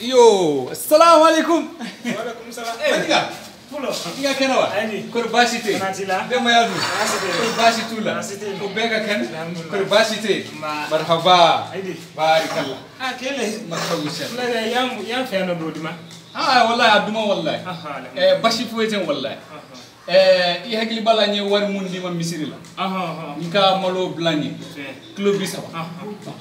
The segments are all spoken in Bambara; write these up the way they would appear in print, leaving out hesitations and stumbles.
Yo, assalamu alaikum. Wa alaikum salam. Maninka. Pulo. I ka kɛnɛ wa? Ayi. Kori baasi tɛ yen? Bana t'i la? Denbaya dun? Baasi tɛ yen. Kori baasi t'u la? Baasi tɛ yen. O bɛɛ ka kɛnɛ? Alhamdulillah. Kori baasi tɛ yen? Nba. Marhaba. Ayi. Barikallah. Ah, kele. Marhabu sha. Fulakɛ, yan fɛ yan nɔ don dima. Ah, wallahi a duman wallahi. Aha, alhamdulillah. Basi foyi tɛ yen wallahi. I hakili b'a la n ye wari mun d'i ma misiri la. Aha. N ka malo bila n ye. Tiɲɛ. Kilo 30. Aha.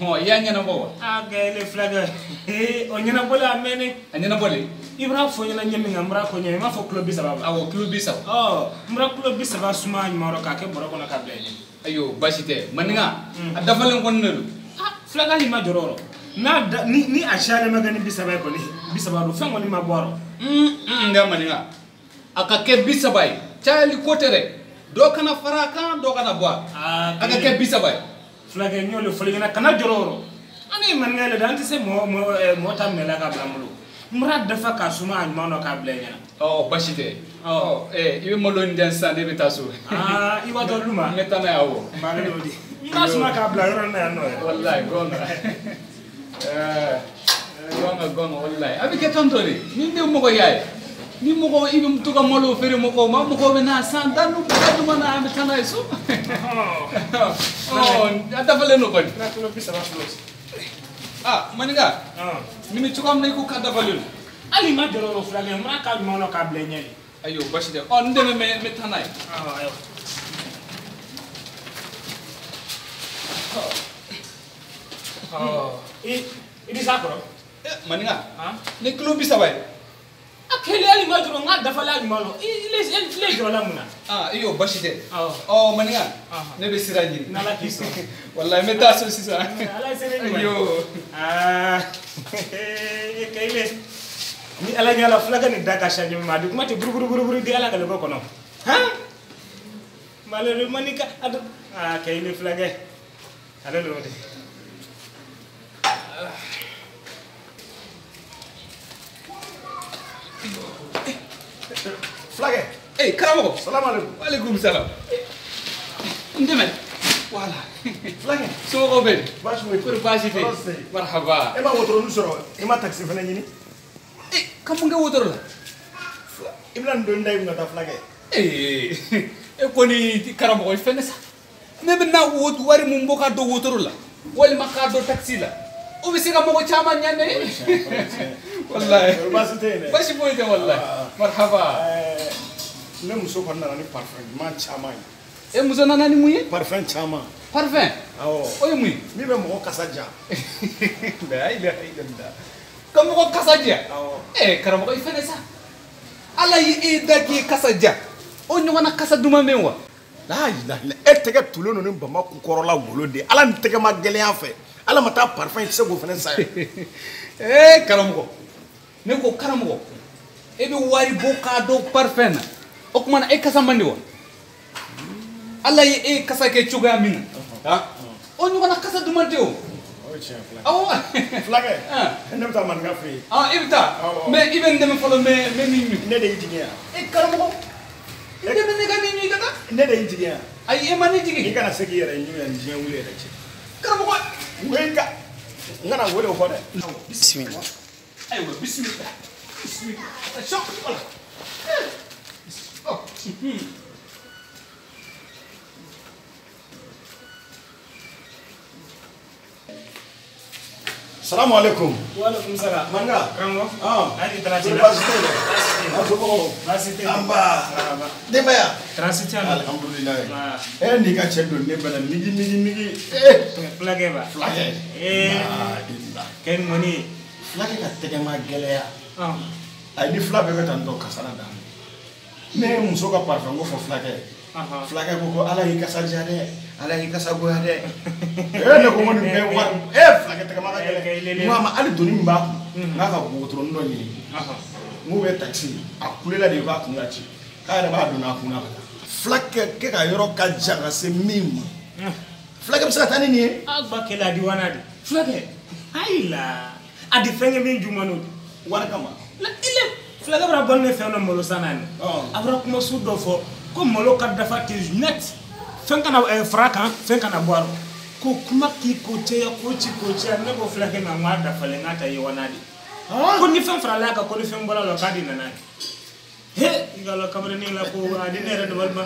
Ɔhɔn, i y'a ɲɛnabɔ wa? Ah, kele fulakɛ. Ee, o ɲɛnabɔlen a mɛnnen. A ɲɛnabɔlen? I b'a fɔ ɲɛna ɲɛ min kan, n b'a fɔ ɲɛ, i m'a fɔ kilo 30 ba. Awɔ, kilo 30. Ɔ, n bɔra kilo 30 suma ɲuman rɔ k'a kɛ bɔrɛ kɔnɔ k'a bila i ɲɛ. Ayo, baasi tɛ. Maninka, a dafalen kɔni de don. Ah, fulakɛ hali i ma jɔrɔ o rɔ. N'a da ni ni a siyalen ma kɛ ni 30 ye kɔni, 30 don, fɛn kɔni ma bɔ a rɔ. Nka maninka, a ka kɛ 30 ye. Cayali ko tɛ dɛ. Dɔ kana fara a kan, dɔ kana bɔ a. Ah, A ka kɛ 30 ye. Fulakɛ, n y'o de fɔli ɲɛna, kana jɔrɔ o rɔ. An ye maninka le dɛ, an tɛ se mɔgɔ ta minɛ la k'a bila n bolo. N bɔra dafa k'a suma a ɲuman dɔ k'a bila i ɲɛna. Ɔ, baasi tɛ. Ɔ. I bɛ malo in di yan sisan, ne bɛ taa so. Aa, i b'a dɔn lu ma. N bɛ taa n'a ye awɔ. N b'ale l'o di. N b'a suma k'a bila yɔrɔ in na yan nɔ yɛrɛ. Wallahi, gonga. Gonga, gonga, wallahi. A bɛ kɛ tan tɔ de. Ni ne mɔgɔ y'a ye. Ni mɔgɔ i bɛ to ka malo feere mɔgɔw ma, mɔgɔw bɛ na san tan n'u da duman na, an bɛ taa n'a ye so. Ɔ, a dafalen don kɔni. N ka kilo 30 filɛ. Ah, maninka. Ɔn. Nin bɛ cogoya min na i ko k'a dafalen don. Hali i ma jɔrɔ o rɔ fulakɛ, n bɔra k'a ɲuman dɔ k'a bila i ɲɛ de. Ayo, baasi tɛ. Ɔ, n dɛmɛ n bɛ taa n'a ye. Awɔ, ayiwa. Ɔ. I bɛ s'a kɔrɔ? Maninka. Han? Ni kilo 30 ye. A kɛlen hali i ma jɔrɔ, n k'a dafalen a ɲuman dɔ. I le jɔrɔla mun na? Ah, iyo baasi tɛ. Awɔ. Ɔ, maninka. Ahan. Ne bɛ sira ɲini. N'Ala k'i sɔn. Wallahi, n bɛ taa so sisan. Ala ye sere ɲuman ye. Ayo. Aa, Kayile. Ni Ala ɲɛ la fulakɛ nin da ka siya ɲuman ma, a di kuma tɛ buruburuburuburu di Ala ka lɔgɔ kɔnɔ. Han? Malheureux maninka a do. Aa, Kayile fulakɛ. Ale l'o de. Fulakɛ. Eh, karamɔgɔ. Salamu alaikum. Wa alaikum salam. N dɛmɛ. Voilà. Fulakɛ. Somɔgɔw bɛ di? Baasi foyi tɛ. Kori baasi tɛ yen? Tɔɔrɔ tɛ yen. Marhaba. E ma wotoro sɔrɔ, i ma taxi fana ɲini? Eh, ka mun kɛ wotoro la? I bɛna nin doni da i kun ka taa fulakɛ. Eh, e kɔni karamɔgɔ i fɛnɛ sa. Ne bɛna wari mun bɔ ka don wotoro la, walima k'a don taxi la. O bɛ se ka mɔgɔ caman ɲɛ ne ye. Wallahi. Baasi tɛ yen dɛ. Baasi foyi tɛ wallahi. Marhaba. Ne muso kɔni nana ni parfum ɲuman caman ye. E muso nana ni mun ye? Parfum caman. Parfum? Awɔ. O ye mun ye? Min bɛ mɔgɔ kasa ja. La ilaha illallah. Ka mɔgɔ kasa ja? Awɔ. Eh, karamɔgɔ i fɛnɛ sa. Ala ye e da k'i kasa ja. O ɲɔgɔnna kasa duman bɛ yen wa? La ilaha illallah. E tɛgɛ tulen don ni bama kukɔrɔla golo de ye. Ala ni tɛgɛ ma gɛlɛya fɛ. Ala ma taa parfum i tɛ se k'o fɛnɛ san yan. Eh, karamɔgɔ. Ne ko karamɔgɔ, e bɛ wari bɔ k'a don parfum na. O tuma na e kasa man di wa? Ala ye e kasa kɛ cogoya min na. Ha? O ɲɔgɔnna kasa duman tɛ o. O ye tiɲɛ ye fulakɛ. Awɔ. Fulakɛ, ne bɛ taa maninka fɛ yen. Ah, i bɛ taa? Awɔ. Mais i bɛ n dɛmɛ fɔlɔ, n bɛ min ɲun. Ne de y'i jigin yan. E karamɔgɔ, i dɛmɛ ne ka min ɲun i ka taa. Ne de y'i jigin yan. Ayi, e ma ne jigin. I kana se k'i yɛrɛ ɲun yan ni diɲɛ wuli yɛrɛ cɛ. Karamɔgɔ. N ko i ka n kana wele o kɔ dɛ. Bisimila. Ayiwa, bisimila. Bisimila. Attention, voilà. Oh. Salamu alaikum. Wa alaikum salam. Maninka. Karamɔgɔ. Ah. Ayi, tara t'i la. Baasi tɛ yen dɛ. An somɔgɔw. Baasi tɛ yen. Anba. Denbaya. Tara si tɛ yan. Alhamdulilayi. Nba. E n'i ka cɛ don ne bɛna nigi nigi nigi. Eh. Fulakɛ ba. Fulakɛ. Eh. La ilaha. Kɛ nin kɔni. Fulakɛ ka tɛgɛ ma gɛlɛya. Ɔn. Ayi, ni fila bɛɛ bɛ tan tɔ kasara dan. Ne ye muso ka parfum ko fɔ fulakɛ ye. Fulakɛ ko ko Ala y'i kasa diya dɛ. Ala y'i kasa goya dɛ. Eh, ne ko n ko nin bɛɛ wari. Eh, fulakɛ tɛgɛ ma ka gɛlɛn. N ko a ma hali doni min b'a kun. N k'a ka wotoronin dɔ ɲini. N k'u bɛ taxi. A kulela de i b'a kun ka ci. K'a yɛrɛ b'a don a kun na ka taa. Fulakɛ kɛ ka yɔrɔ ka jan ka se min ma. Fulakɛ bɛ se ka taa ni nin ye? A ba kɛlɛ a di wana de. Fulakɛ, ayi la. A di fɛn kɛ min juman n'o de. Wari kama. La ile fulakɛ bɔra bɔ ne fɛn dɔ malo san na nin. A bɔra kuma su dɔ fɔ ko malo ka dafa ten net. Fɛn kana fara kan, fɛn kana bɔ a rɔ. Ko kuma k'i ko cɛya, ko ci ko cɛya. Ne ko fulakɛ ma, n k'a dafalen, n k'a ta ye wana de. Ko ni fɛn farala kan ko ni fɛn bɔra la k'a de nana ye. He i ka la kamalen la ko a di ne yɛrɛ dabali ma.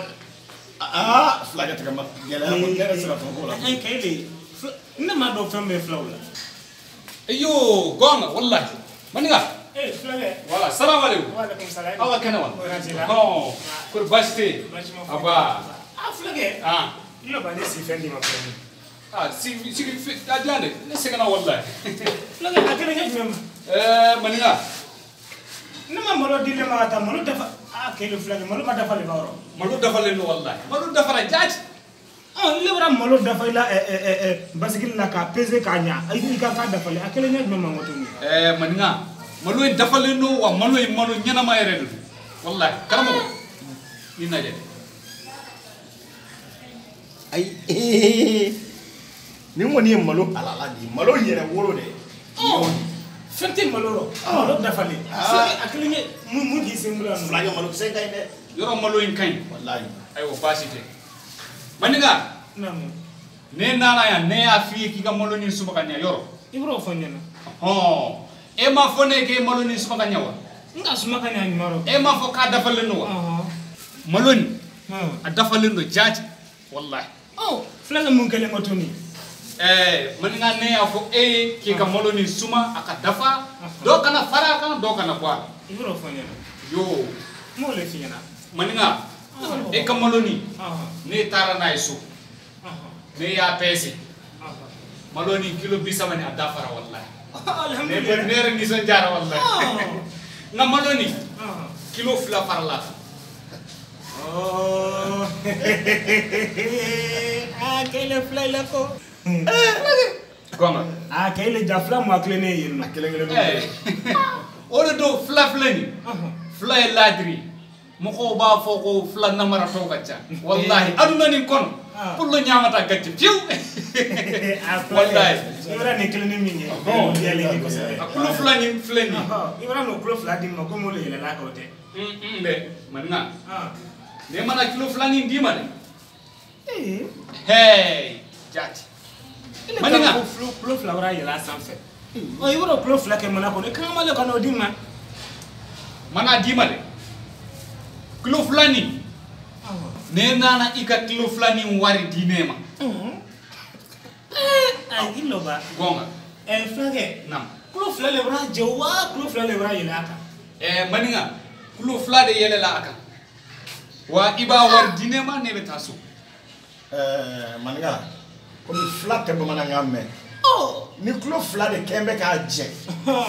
Aa fulakɛ tigɛ ma gɛlɛya ne yɛrɛ sera fɛn ko la. Kayile ne m'a dɔn fɛn bɛ filaw la. Iyo gonga wallahi maninga. Eh fulakɛ. Wala salamu alaikum. Wa alaikum salam. Aw ka kɛnɛ wa? Bon kori baasi tɛ yen. Aba. Ah fulakɛ. Ah. I ba ne si fɛn di ma fɛn. Ah si si a diyan dɛ ne sɛgɛnna wallahi. Fulakɛ a kɛra ɲɛ jumɛn ma? Eh maninga. Ne ma malo di ne ma ka taa malo dafa. Ah kele fulakɛ malo ma dafa le ba yɔrɔ. Malo dafalen don wallahi malo dafara jaati. Ah ne bɔra malo dafa i la basikili la k'a pese k'a ɲa i ka k'a dafalen a kɛlen ɲɛ jumɛn ma n ko tuguni. Eh maninga malo in dafalen don wa malo in malo ɲɛnama yɛrɛ de don wallahi karamɔgɔ ni lajɛ. Ayi nin kɔni ye malo halala de ye malo yɛrɛ wolo dɛ. Fɛn tɛ malo rɔ malo dafalen a kelen ye mun k'i sen bolo yan nɔ. Fulakɛ malo kisɛ ka ɲi dɛ. Yɔrɔ malo in ka ɲi. Walayi. Ayiwa baasi tɛ. Maninga. Naamu. Ne nana yan ne y'a f'i ye k'i ka malo nin suma ka ɲɛ yɔrɔ. I b'o fɔ n ɲɛna. Hɔn e m'a fɔ ne ye k'e malo nin suma ka ɲɛ wa? N ka suma ka ɲɛ a ɲuman rɔ. E m'a fɔ k'a dafalen don wa? Malo nin. A dafalen don jaati walahi. Ɔ fulakɛ mun kɛlen kɔ tuguni. Maninga ne y'a fɔ e ye k'i ka malo nin suma a ka dafa dɔw kana fara a kan dɔw kana bɔ a la. I b'o fɔ n ɲɛna. Yoo. N b'o de f'i ɲɛna. Maninga e ka malo nin ne taara n'a ye so ne y'a pɛse malo nin kilo 30 ni a dafara wallahi. Alhamdulilayi. Ne yɛrɛ nisɔndiyara wallahi. N ka malo nin kilo 2 farala a kan. Ah kele fila la ko. Gonga. Ah kele ja fila mu akile ne yen nɔ. Kelen kelen. O de don fila filɛ nin. Fila ye ladiri. Mɔgɔw b'a fɔ ko fila namaratɔw ka ca. Wallahi aduna nin kɔnɔ. Pour le ɲamata gacce fiyewu. Wallahi. I bɛna nin kelen ni min ye. O diyalen ye kosɛbɛ. A kulo 2 nin filɛ nin ye. I bɛna n'o kulo 2 di n ma komi o de yɛlɛla kan o tɛ. N bɛ maninga. Ne mana kilo 2 nin d'i ma dɛ. Hey jaati. Maninga. Kulo 2 wɛrɛ yɛlɛ a sanfɛ. Ɔ i bɛna kulo 2 kɛ mana kɔnɔ i kan ma ka n'o di n ma. Mana d'i ma dɛ. Kilo 2 nin. Ne nana i ka kilo 2 nin wari di ne ma. Ayi i lɔba. Gonga. Fulakɛ. Naam. Kulo 2 le bɔra jɛ wa kulo 2 le bɔra yɛlɛ a kan. Maninga kulo 2 de yɛlɛla a kan. Wa i b'a wari di ne ma ne bɛ taa so. Maninga komi fila tɛ bamanankan mɛn. Ni kulo 2 de kɛn bɛ k'a jɛ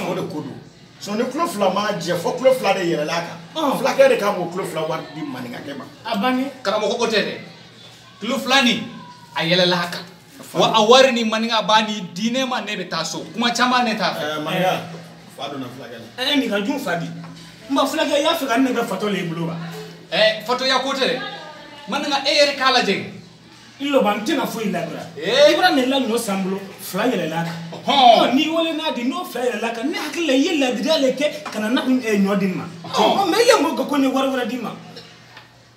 o de ko don. Sinon ni kulo 2 m'a jɛ fo kulo 2 de yɛlɛla a kan. Fulakɛ de kan k'o kulo 2 wari di maninkakɛ ma. A banni. Karamɔgɔ ko tɛ dɛ. Kilo 2 nin a yɛlɛla a kan. Wa a wari ni maninka b'a ni di ne ma ne bɛ taa so. Kuma caman ne t'a fɛ. Maninka fa donna fulakɛ la. Nin ka jun fa di. N ba fulakɛ i y'a fɛ ka ne kɛ fatɔ le i bolo wa? Fatɔya ko tɛ dɛ. Maninka e yɛrɛ k'a lajɛ. I lɔba n tɛna foyi labila. I bɔra ne la ɲɔ san bolo 2 yɛlɛla a kan. N'i wele n'a di n'o 2 yɛlɛla a kan ne hakili la i ye ladiriya le kɛ ka na n'a ɲɔ di n ma. Mɛ i ye mɔgɔ ko n ye wari wɛrɛ di n ma.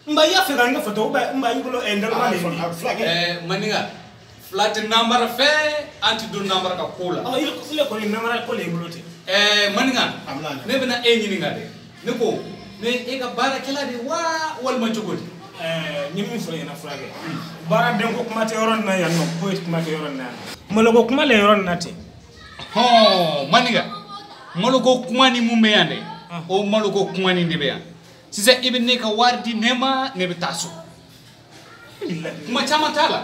N ba i y'a fɛ ka n kɛ fatɔ n ba i bolo ndaloma le ye. Fulakɛ. Maninka fila tɛ namara fɛ an tɛ don namara ka ko la. I le kɔni namara ko le i bolo ten. Maninka ne bɛna e ɲininka dɛ. Ne ko ne e ka baarakɛla de wa walima cogo di? N ye min fɔ ɲɛna fulakɛ baaraden ko kuma tɛ yɔrɔ nin na yan nɔ ko kuma tɛ yɔrɔ nin na yan nɔ maloko kuma le yɔrɔ nin na ten. Hɔn maninka maloko kuma ni mun bɛ yan dɛ o maloko kuma nin de bɛ yan sisan i bɛ ne ka wari di ne ma ne bɛ taa so kuma caman t'a la.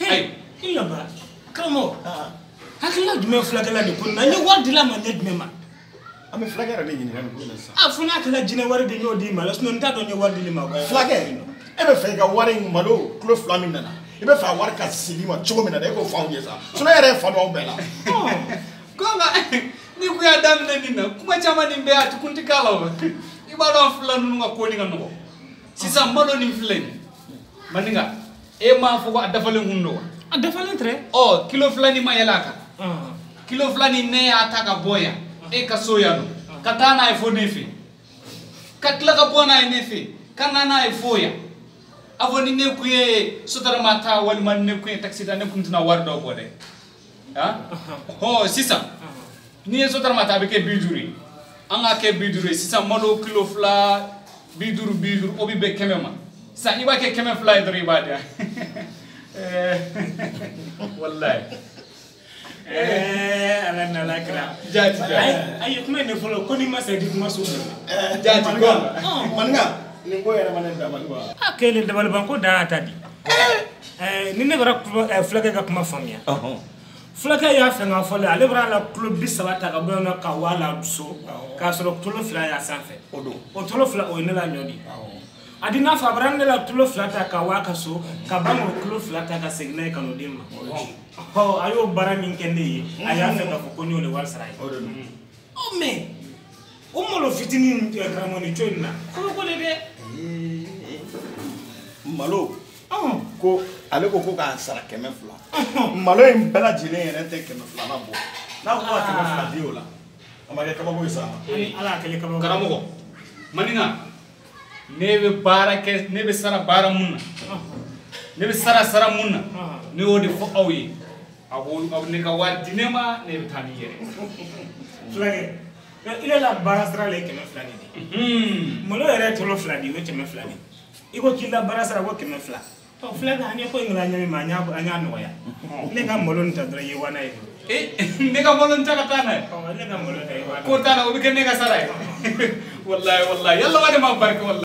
Ayi i lɔba karamɔgɔ hakilina jumɛn fulakɛla de ko nin na n ye wari dila ma ɲɛ jumɛn ma. An bɛ fulakɛ yɛrɛ de ɲininka nin ko in na sisan. A fo n'a kɛra jinɛ wari de y'o d'i ma la sinon n t'a dɔn n ye wari di ma. Fulakɛ e bɛ fɛ i ka wari in malo kulo 2 min nana i bɛ fɛ a wari ka segin i ma cogo min na dɛ e k'o fɔ anw ye sa sinon e yɛrɛ ye fa don anw bɛɛ la. Gonga ni kun y'a daminɛ nin na kuma caman nin bɛɛ a ti kun ti k'a la o i b'a dɔn fila ninnu ka ko nin ka nɔgɔ sisan malo nin filɛ nin maninka e m'a fɔ ko a dafalen kun don wa. A dafalen tɛ. Ɔ kilo 2 nin ma yɛlɛ a kan. Kilo 2 nin ne y'a ta ka bɔ yan e ka so yan nɔ ka taa n'a ye fo ne fɛ ka tila ka bɔ n'a ye ne fɛ ka na n'a ye fo yan a fɔ ni ne kun ye sotarama ta walima ni ne kun ye taxi ta ne kun tɛna wari dɔ bɔ dɛ. Ah sisan N'i ye Sotrama ta a bɛ kɛ 50 ye. An k'a kɛ 50 ye sisan malo kilo 2 50 50 o bɛ bɛn 100 ma. Sisan i b'a kɛ 200 ye dɔrɔn i b'a di yan. Walayi. Ala n'ala kira. Jaati jaati. Ayi kuma in de fɔlɔ ko n'i ma sa i tɛ kuma so fɛ. Jaati ko. Maninka nin ko yɛrɛ ma ne dabali ban. A kɛlen dabali ban ko dan y'a ta di. Ni ne bɔra fulakɛ ka kuma faamuya. Fulakɛ y'a fɛn ka fɔ ale bɔra la kulo 30 ta ka bɔ yen nɔ ka waa la so k'a sɔrɔ tulo 2 y'a sanfɛ. O don. O tulo 2 o ye ne la ɲɔ di. A di n'a fɔ a bɔra ne la tulo 2 ta ka waa ka so ka ban k'o tulo 2 ta ka segin n'a ye ka n'o di n ma. Ɔ a y'o baara min kɛ ne ye a y'a fɛ k'a fɔ ko n y'o de wari sara ye. O de don. Ɔ mais o malo fitinin karamɔgɔ nin cogo in na ko de dɛ. Malo. Ko ale ko k'a sara 200. Malo in bɛɛ lajɛlen yɛrɛ tɛ 200 la bɔ. N'a ko ka 200 di o la a ma kɛ kabako ye sa. Ala y'a kɛlen kabako. Karamɔgɔ maninka ne bɛ baara kɛ ne bɛ sara baara mun na ne bɛ sara mun na ne y'o de fɔ aw ye a b'o ne ka wari di ne ma ne bɛ taa n'i yɛrɛ. Fulakɛ i la baara sara le ye 200 de ye. Malo yɛrɛ ye tolo 2 di o ye 200 de ye. I ko k'i la baara sara ko 200. Ɔ fulakɛ an ye ko in kɛra ɲɛ min ma an y'a nɔgɔya. Ne ka malo nin ta dɔrɔn i ye wa n'a ye. Ne ka malo nin ta ka taa n'a ye. Ɔ ne ka malo ta i ye wa n'a ye. Ko t'a la o bɛ kɛ ne ka sara ye. Walayi walayi yala wa de ma barika walayi.